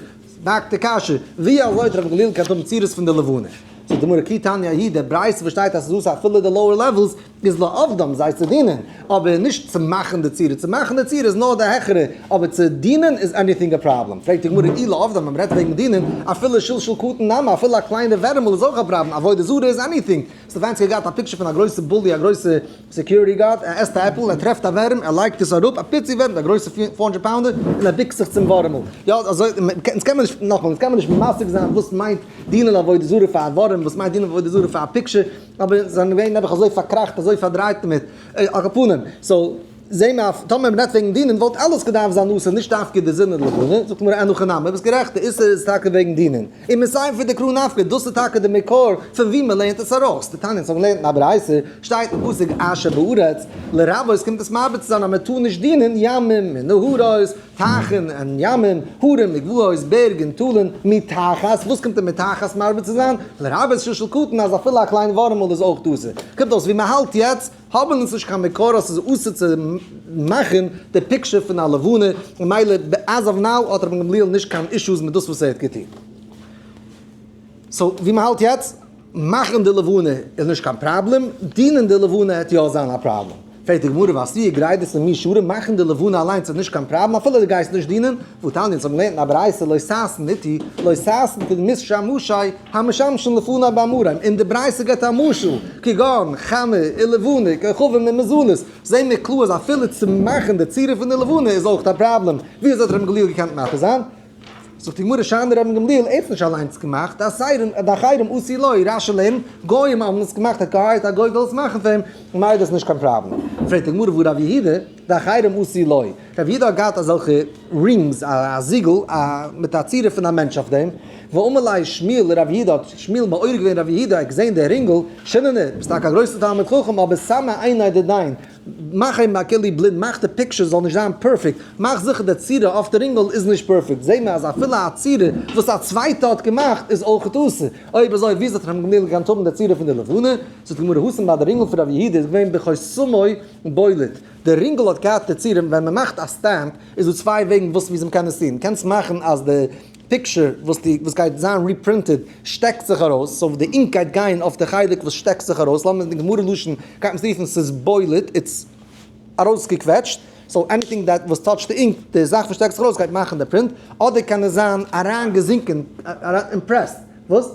באקט די קשיא, ווי אזוי האט רבי גמליאל געקענט האבן צורות פון די לבנה? זאגט די גמרא כי תניא ההיא, די ברייתא וואס שטייט אז ס'איז אסור אפילו די lower levels, איז לעובדם, זיי צו דינען, אבער נישט צו מאכן די צורה, צו מאכן די צורה איז נאר די העכערע, אבער צו דינען איז anything א פראבלעם. פרעגט די גמרא אי לעובדם, ווען מ'רעדט וועגן דינען, אפילו שלשול קטן נמי, אפילו א קליינע ווערעמל איז אויך א פראבלעם, עבודה זרה איז anything. סטעפאנסקי האט געהאט א picture פון א גרויסע bully, א גרויסע security guard, ער עסט א עפל, ער טרעפט א ווערים, ער לייגט עס אראפ, א פיצי ווערים, א גרויסע 400 pounder, און ער ביקט זיך צום ווארעמל. יא, אזוי, אונז קען מען נישט, נאכאמאל, אונז קען מען נישט משיג זיין וואס מיינט דינען עבודה זרה פאר א ווארעם, וואס מיינט דינען עבודה זרה פאר א picture, אבער זיי זענען געווען נעבעך אזוי פארקראכט, אזוי פארדרייט דערמיט, על כל פנים, so, זעהן מיר אז טאמער מ'רעדט וועגן דינען וואלט אלעס געדארפט זיין אסור, נישט דווקא די זון און לבנה, זאגט מיר אין הכי נמי, ביסט גערעכט, די איסור איז טאקע וועגן דינען. און מסייפא דקרא נפקא, דאס איז טאקע די מקור פון וואו מ'לערנט עס ארויס. דתניא, אונז האבן געלערנט אין א ברייתא, שטייט אין פסוק אשר בארץ, לרבות קומט עס מרבה צו זיין אז מ'טאר נישט דינען ימים און נהרות, טייכן און ימים, הרים וגבעות, בערג און טאלן, מתחת, וואס קומט ער מתחת מרבה צו זיין? לרבות שלשול קטן אז אפילו א קליין ווארעמל איז אויך אסור. קומט אויס ווי מ'האלט יעצט, האבן אונז נישט קיין מקור אז ס'איז אסור צו מאכן די picture פון א לבנה, ממילא as of now האט רבן גמליאל נישט קיין issues מיט דאס וואס ער האט געטון. So ווי מ'האלט יעצט, מאכן די לבנה איז נישט קיין פראבלעם, דינען די לבנה העט יא זיין א פראבלעם. פרעגט די גמרא ועשיה גריידעס און מי שרי, מאכן די לבנה אליינס איז נישט קיין פראבלעם אפילו דו גייסט נישט דינען, והתניא אונז האבן געלערנט אין א ברייתא לא תעשון אתי, לא תעשון כדמות שמשי המשמשין לפני במרום, און די ברייתא געבט א משל, כגון חמה ולבנה כוכבים ומזלות, זעהן מיר קלאר אז אפילו צו מאכן די צורה פון די לבנה איז אויך א פראבלעם, ווי אזוי האט רבן גמליאל געקענט מתיר זיין? זאגט די גמרא שאני רבן גמליאל ער האט נישט אליינס געמאכט, די אחרים עשו לו, רש"י לערנט, גוים האבן עס געמאכט, האט געהייערט א גוי זאל עס מאכן פאר אים, ממילא איז דאס נישט קיין פראבלעם. פרעגט די גמרא והא רב יהודה, די אחרים עשו לו, רב יהודה האט געהאט אזעלכע rings, א זיגל מיט א צורה פון א מענטש אויף דעם, ואמר ליה שמואל לרב יהודה, האט שמואל מעורר געווען רב יהודה, ער האט געזען די רינגל, שיננא, ביסט טאקע א גרויסער תלמיד חכם, אבער סמא עיניה דדין, מאך אים א כלי בלינד, מאך די picture זאל נישט זיין perfect, מאך זיכער די צורה אויף די רינגל איז נישט perfect, זעה מיר אז אפילו א צורה וואס א צווייטע האט געמאכט איז אויכעט אסור, אויב אזוי וויאזוי האט ר' גמליאל געקענט האבן די צורה פון די לבנה? זאגט די גמרא התם ביי די רינגל פון ר' יהודה איז געווען בחותמו בולט, די רינגל האט געהאט די צורה, ווען מען מאכט א stamp איז דא צוויי וועגן וואס וויאזוי מען קען עס טון, קענסט מאכן אז די picture וואס די וואס גייט זיין reprinted שטעקט זיך ארויס, so די ink גייט גיין אויף די חלק וואס שטעקט זיך ארויס, לאמיר אין גמרא לשון גייט מען עס רופן ס'איז בולט, it's ארויסגעקוועטשט. so anything that וואס touch ט די ink, די זאך וואס שטעקט זיך ארויס גייט מאכן די print, אדער קען עס זיין אריינגעזינקען, impressed, וואס?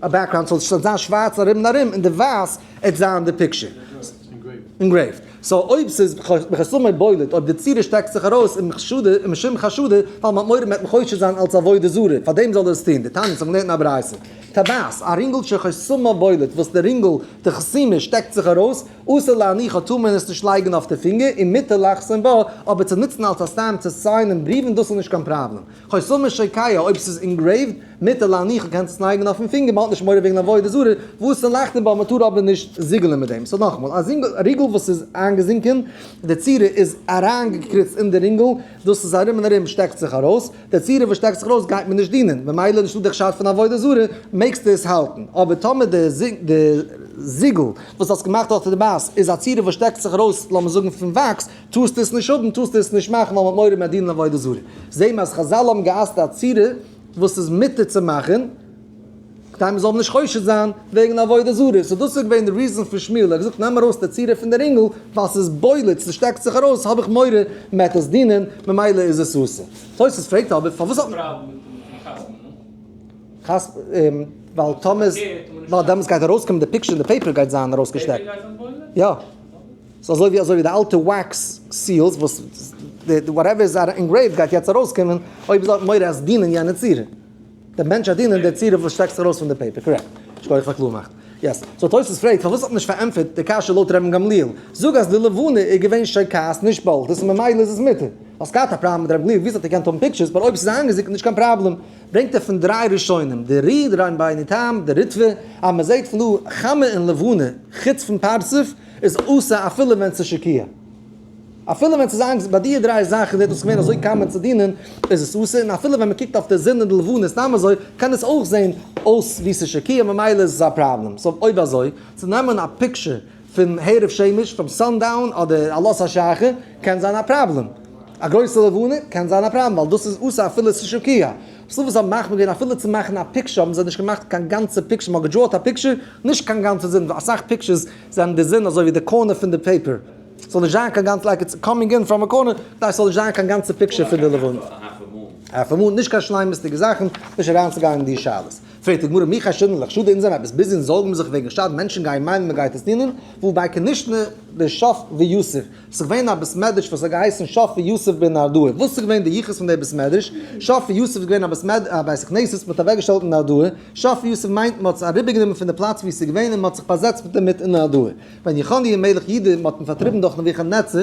א background, so ס'זאל זיין שווארץ ארום און ארום און די ווייס עט זיין די picture. Engraved. So אויב ס'איז בחותמו בולט, אויב די צורה שטעקט זיך ארויס און מחשדה און משום חשדה, ווייל מ'האט מורא מ'וועט מחושד זיין אלס עבודה זרה, פארדעם זאל ער עס טון, דתניא, ס'האט מען געלערנט אין א ברייתא. טבעת, א רינגל שחותמה בולט, וואס די רינגל, די חתימה, שטעקט זיך ארויס, אסור להניחה טאר מען עס נישט לייגן אויף די פינגער, ומותר לחתום בה, אבער צו נוצן אלס א stamp צו sign ען בריוון דאס איז נישט קיין פראבלעם. חותמה שוקע, אויב ס'איז engraved, מותר להניחה קענסט עס לייגן אויפן פינגער, מ'האט נישט מורא וועגן עבודה זרה, ואסור לחתום בה, מ'טאר אבער נישט זיגלען מיט דעם. So נאכאמאל, א ריגל וואס איז איינגעזינקען, די צורה איז אריינגעקריצט אין די רינגל, דאס איז ארום און ארום שטעקט זיך ארויס, די צורה וואס שטעקט זיך ארויס גייט מען נישט דינען, ממילא נישטא די חשד פון עבודה זרה, מעגסטו עס האלטן. אבער טאמער די זיגל וואס האסט געמאכט אויף די טבעת איז א צורה וואס שטעקט זיך ארויס לאמיר זאגן פון וואקס, טארסטו עס נישט האבן, טארסטו עס נישט מאכן ווייל מ'האט מורא מ'וועט דינען עבודה זרה. זעהן מיר אז חזל האבן גע'אסר'ט א צורה וואס איז מותר צו מאכן, כדי מ'זאל נישט חושד זיין וועגן עבודה זרה. So דאס איז געווען די reason פון שמואל, ער האט געזאגט נעם ארויס די צורה פון די רינגל, ווייל ס'איז בולט, ס'שטעקט זיך ארויס, האב איך מורא מ'וועט עס דינען, ממילא איז עס אסור. תוס' פרעגט אבער פארוואס האט מען. ווייל טאמער, ווייל דעמאלטס גייט ארויסקומען די picture אין די paper גייט זיין ארויסגעשטעקט. יא. ס'איז אזוי ווי אזוי ווי די אלטע wax seals וואס די whatever איז engraved גייט יעצט ארויסקומען אויב איז האט מורא אז דינען יענע צורה. די מענטש האט דינען די צורה וואס שטעקט זיך ארויס פון די paper. Correct. שכוח פאר קלאר מאכן. Yes. So תוס' פרעגט פארוואס האט מען נישט פארענטפערט די קשיא לויט רבן גמליאל? זאג אז די לבנה איז געווען שוקעת נישט בולט איז ממילא איז עס מותר. האסט געהאט א פראבלעם מיט רבן גמליאל וויאזוי האט ער געקענט האבן pictures but אויב ס'איז איינגעזינקן נישט קיין פראבלעם. ברענגט ער פון דריי ראשונים, די רי, די רבינו תם, די ריטבא, אז מ'זעט פון דא חמה און לבנה חוץ פון פרצוף, איז אסור אפילו ווען ס'איז שקיעה. אפילו ווען ס'איז איינס ביי די דריי זאכן זעט אויס געווען אזוי common צו דינען איז עס אסור, און אפילו ווען מ'קוקט אויף די זון און די לבנה סתם אזוי קען עס אויך זען אויס ווי ס'איז שקיעה ממילא איז עס א פראבלעם. So אויב אזוי צו נעמען א picture פון הערב שמש from sundown אדער עלות השחר קען זיין א פראבלעם. א גרויסע לבנה קען זיין א פראבלעם ווייל דאס איז אסור אפילו ס'איז שקיעה. ס'דא וואס האבן מחמיר געווען אפילו צו מאכן א picture האבן זיי נישט געמאכט קיין גאנצע picture, מ'האט גע draw ט א picture, נישט קיין גאנצע זון, ווייל אסאך pictures זענען די זון אזוי ווי די corner פון די paper, ס'זאל נישט זיין קיין גאנץ like it's coming in from a corner, כדי ס'זאל נישט זיין קיין גאנצע picture פון די לבנה. Half a moon, נישט קיין שלימות'דיגע זאכן, נישט אריינצוגיין אין די שאלות. פרעגט די גמרא מי חיישינן לחשדא אונז זענען עפעס busy און זארגן מיר זיך וועגן חשד מענטשן גייען מיינען מ'גייט עס דינען, והא בי כנישתא דשף ויתיב, ס'איז געווען א בית מדרש וואס האט געהייסן שף ויתיב בנהרדעא. וואס איז געווען די יחוס פון די בית מדרש? שף ויתיב איז געווען א בית מד א בית הכנסת מ'האט אוועקגעשטעלט אין נהרדעא. שף ויתיב מיינט מ'האט עס אריבערגענומען פון די פלאץ וואו עס איז געווען און מ'האט זיך באזעצט דערמיט אין נהרדעא. ווען יכניה מלך יהודה מ'האט אים פארטריבן דורך נבוכדנצר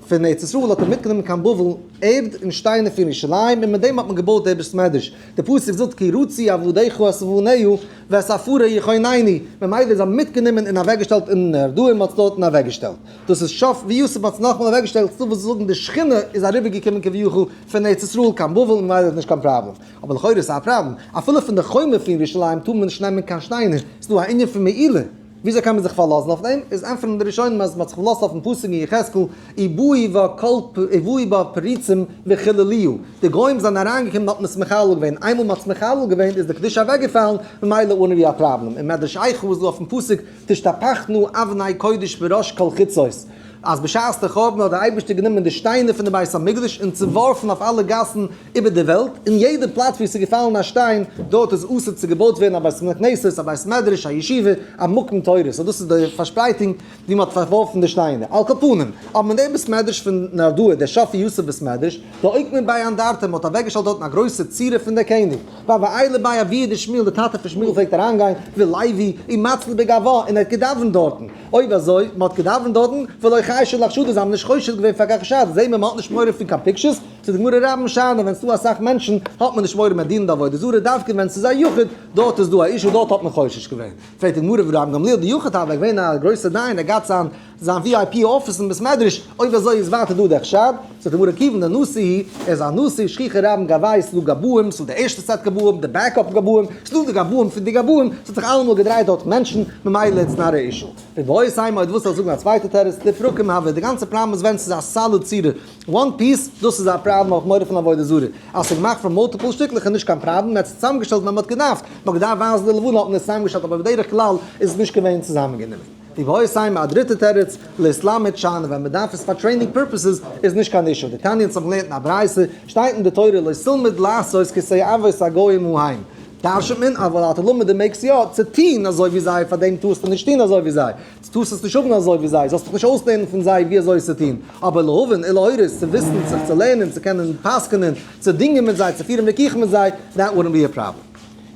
פון ארץ ישראל האט ער מיטגענומען קיין בבל ערד און שטיינער פון ירושלים און מיט דעם האט מען געבויט די בית מדרש. די פסוק זאגט כי רצו עבדיך את אבניה ואת עפרה יחננו, ממילא איז ער מיטגענומען און אוועקגעשטעלט אין נהרדעא און מ'האט עס דארטן אוועקגעשטעלט. דאס איז שף ויתיב מ'האט עס נאכאמאל אוועקגעשטעלט ס'דא וואס זאגן די שכינה איז אריבערגעקומען כביכול פון ארץ ישראל קיין בבל און ממילא איז נישט קיין פראבלעם. אבער לכאורה איז עס א פראבלעם. אפילו פון די חומה פון ירושלים טאר מען נישט נעמען קיין שטיינער. ס'דא א ענין פון מעילה. וויאזוי קען מען זיך פארלאזן אויף דעם? איז ענטפערן די ראשונים אז מ'האט זיך פארלאזט אויפן פסוק אין יחזקאל, ובאו בה פריצים וחללוה, די גוים זענען אריינגעקומען האט מען עס מחלל געווען, איינמאל מ'האט עס מחלל געווען איז די קדושה אוועקגעפאלן, ממילא אן ווי א פראבלעם. אין מדרש איכה איז דא אויפן פסוק תשתפכנה אבני קודש בראש כל חוצות, אז בשעת די חורבן האט דער אייבערשטער גענומען די שטיינער פון די בית המקדש און צעווארפן אויף אלע גאסן איבער די וועלט, אין יעדע פלאץ וואו עס איז געפאלן א שטיין, דארט איז אסור צו געבויט ווערן א בית הכנסת, א בית מדרש, א ישיבה, א מקום תורה, so דאס איז די פארשפרייטונג ווי מען האט פארווארפן די שטיינער. על כל פנים, האט מען דעם בית מדרש פון נהרדעא, דער שף ויתיב בית מדרש, דאוקמוה ביה אנדרטא, מען האט אוועקגעשטעלט דארטן א גרויסע צורה פון דער קעניג, והוה עיילי ביה אבוה דשמואל, דער טאטע פון שמואל פלעגט אריינגיין, ולוי, ומצלי בגווה, און ער האט געדאווענט דארטן. אויב אזוי, מען האט געדאווענט דארטן, ולא חיישי לחשדא, זיי האבן נישט חושד געווען פאר קיין חשד, זעהן מיר מען האט נישט מורא פון קיין pictures, זאגט די גמרא רבים שאני, ווען ס'דא אסאך מענטשן האט מען נישט מורא מען דינט די עבודה זרה, דווקא ווען ס'איז א יחיד, דארט איז דא א issue, דארט האט מען חושש געווען. פרעגט די גמרא ורבן גמליאל דיחיד הוה, געווען א גרויסער דיין, ער געהאט זיין זיין VIP אפיס אין בית מדרש, אויב אזוי איז ווייטער דא די חשד, זאגט די גמרא כיוון דנשיא הוא, ער איז א נשיא, שכיחי רבים גבאי, ס'איז דא גבאים, ס'איז דא די ערשטע set גבאים, די backup גבאים, ס'איז דא די גבאים פון די גבאים, ס'האט זיך אלעמאל געדרייט דארט מענטשן, ממילא it's not a issue. ואיבעית אימא אויב דו ווילסט זאל זאגן א צווייטע תירוץ, לפרקים הוה, די גאנצע פראבלעם איז ווען ס'איז א solid צורה, one piece, דאס איז א פראבלעם אויף מורא פון עבודה זרה, אז ס'איז געמאכט פון multiple שטיקלעך איז נישט קיין פראבלעם, מ'האט עס צוזאמגעשטעלט ווען מ'האט געדארפט, מ'האט געדארפט ווייזן די לבנה האט מען עס צוזאמגעשטעלט אבער בדרך כלל איז עס נישט געווען צוזאמענגענומען. ואיבעית אימא א דריטע תירוץ, להתלמד שאני ווען מ'דארף עס פאר training purposes איז נישט קיין issue. דתניא אונז האבן געלערנט אין א ברייתא, שטייט אין די תורה לא תלמד לעשות כתועבות הגוים ההם. דרש'נט מען אבל אל תלמד דו מעגסט יא צו טוהן אזוי ווי זיי פאר דעם טארסטו נישט טוהן אזוי ווי זיי, דו טארסט עס נישט האבן אזוי ווי זיי, זאלסט דיך נישט אויסלערנען פון זיי ווי אזוי עס צו טוהן, אבער להבין ולהורות, צו וויסן, זיך צו לערנען, צו קענען פסק'נען, צו דינגען מיט זיי, צו פירן וויכוחים מיט זיי, that wouldn't be a problem.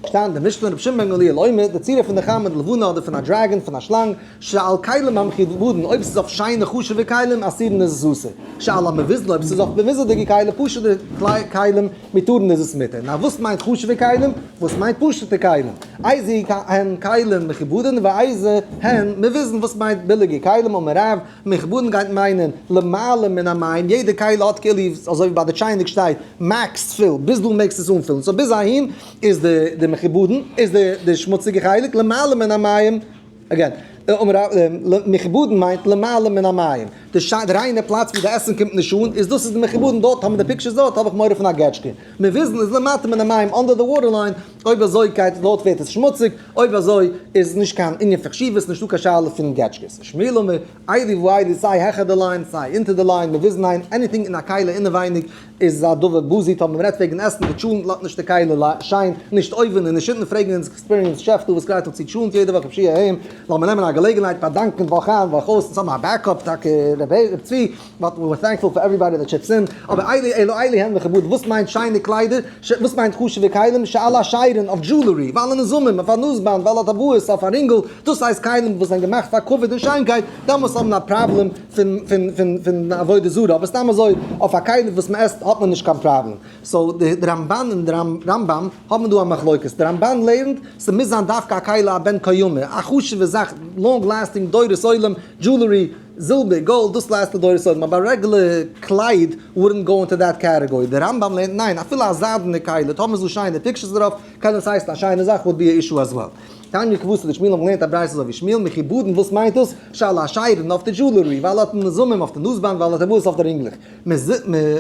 שטייט אין די משנה רבי שמעון בן גמליאל אומר, די צורה פון די חמה און די לבנה אדער פון א dragon, פון א שלאנג, שעל כלים המכובדין, אויב ס'איז אויף שיינע חשוב'ע כלים, אסורין איז עס אסור. שעל המבוזין, אויב ס'איז אויף מבוזה'דיגע כלים, פשוט'ע כלים, מותרין איז עס מותר. נאר וואס מיינט חשוב'ע כלים? וואס מיינט פשוט'ע כלים? איזו הן כלים מכובדין ואיזו הן מבוזין, וואס מיינט ביליגע כלים? אמר רב, מכובדין גייט מיינען למעלה מן המים, יעדע כלי האט כאילו, אזוי ווי ביי די טשייניק שטייט, max fill, ביז דא מעגסטו עס אנפילן, so ביז אהין איז די מכובדין, איז די שמוציגע חלק, למעלה מן המים, again, מכובדין מיינט למעלה מן המים, די ריינע פלאץ ווי די עסן קומט נישט אן, איז דאס איז די מכובדין, דארט האבן די pictures דארט האב איך מורא פון א געטשקע. מבוזין איז למטה מן המים under the water line, אויב אזוי גייט דארט ווערט עס שמוציג, אויב אזוי איז נישט קיין ענין פון חשיבות, נישטא קיין שאלה פון געטשקעס. שמואל אמר, אלו ואלו סיי העכער די line סיי אונטער די line, מבוזין ניין, anything אין א כלי אינעווייניג איז א דבר בזוי, טאמער מ'רעדט וועגן עסן די טשולענט לאזט נישט די כלי שיין, נישט אויבן און נישט אונטן פרעגן אונז experienced chef דא וואס גרייט אויף צו טשולענט יעדע וואך רב שיע אים, לאמיר נעמען א געלעגנהייט באדאנקען וואך איין וואך אויס אונז האבן א backup טאקע ר' צבי, but we're thankful for everybody that chips in, אבער אלו אלו אלו הן מכובדין, וואס מיינט שיינע קליידער, וואס מיינט חשוב'ע כלים, שעל השיירין אויף jewelry, ועל הנזמים אויף א נאזבאנד, ועל הטבעות אויף א רינגל, דאס הייסט כלים וואס זענען געמאכט פאר כבוד און שיינקייט, דאמאלס האבן א פראבלעם פון פון פון פון עבודה זרה, אבער סתם אזוי אויף א כלי וואס מען עסט האט מען נישט קיין פראבלעם. so די רמבן און די רמב"ם האבן דא א מחלוקת, די רמבן לערנט ס'מוז זיין דווקא א כלי א בן קיימא, א חשוב'ע זאך, long lasting דורות עולם, jewelry, זילבער, גאלד, דאס last לדורות עולם, אבער א רעגולער קלייד wouldn't go into that category, די רמב"ם לערנט ניין, אפילו א זיידענע כלי, טאמער איז דא שיינע pictures דערויף, קען עס הייסן א שיינע זאך would be a issue as well. תניא כוותיה דשמואל האבן געלערנט א ברייתא אזוי ווי שמואל, מכובדין וואס מיינט דאס? שעל השיירין אויף די jewelry, ועל הנזמים אויף די נאזבאנד, ועל הטבעות אויף די רינגלעך.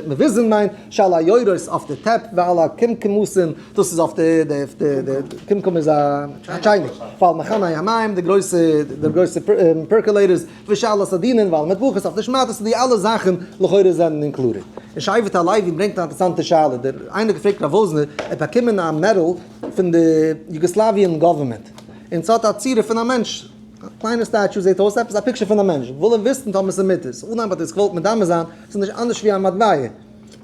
מבוזין מיינט שעל היורות אויף די טעפ ועל הקומקומוסין, דאס איז אויף די די די קומקום איז א טשייניק, ועל מכני המים די גרויסע די גרויסע percolators, ושעל הסדינין ועל המטבחות אויף די שמאטעס, די אלע זאכן לכאורה זענען included. און שבט הלוי ברענגט א אינטערעסאנטע שאלה, דער איינער האט געפרעגט רב וואזנער, ער האט באקומען א medal פון די Yugoslavian government, און ס'האט א צורה פון א מענטש, א קליינע statue זעט אויס עפעס א picture פון א מענטש, וויל ער וויסן טאמער ס'איז מותר, so אנהייב האט ער עס געוואלט מדמה זיין, ס'איז נישט אנדערש ווי א מטבע,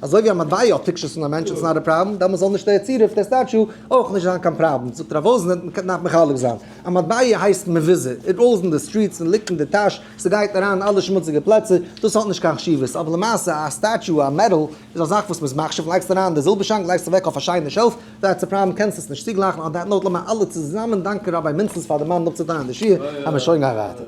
אזוי ווי א מטבע האט pictures פון א מענטש it's not a problem, דעמאלס זאל נישט דער צירוף דער statue אויך נישט זיין קיין פראבלעם, זאגט רב וואזנער מען דארף מחלק זיין, א מטבע הייסט מבוזה, it rolls in the streets און ליגט אין די טאש, ס'גייט אריין אין אלע שמוציגע פלעצער, דאס האט נישט קיין חשיבות, אבער למעשה א statue א medal איז א זאך וואס מ'איז מחשיב, לייגסט אריין אין די זילבער שאנק, לייגסט אוועק אויף א שיינע shelf, that's a problem קענסט עס נישט צוגלייכן, on that note לאמיר אלע צוזאמען דאנקען ראביי מינצלס פאר דערמאנען אפצוטיילן די שיעור, האמיר שוין גיין ווייטער.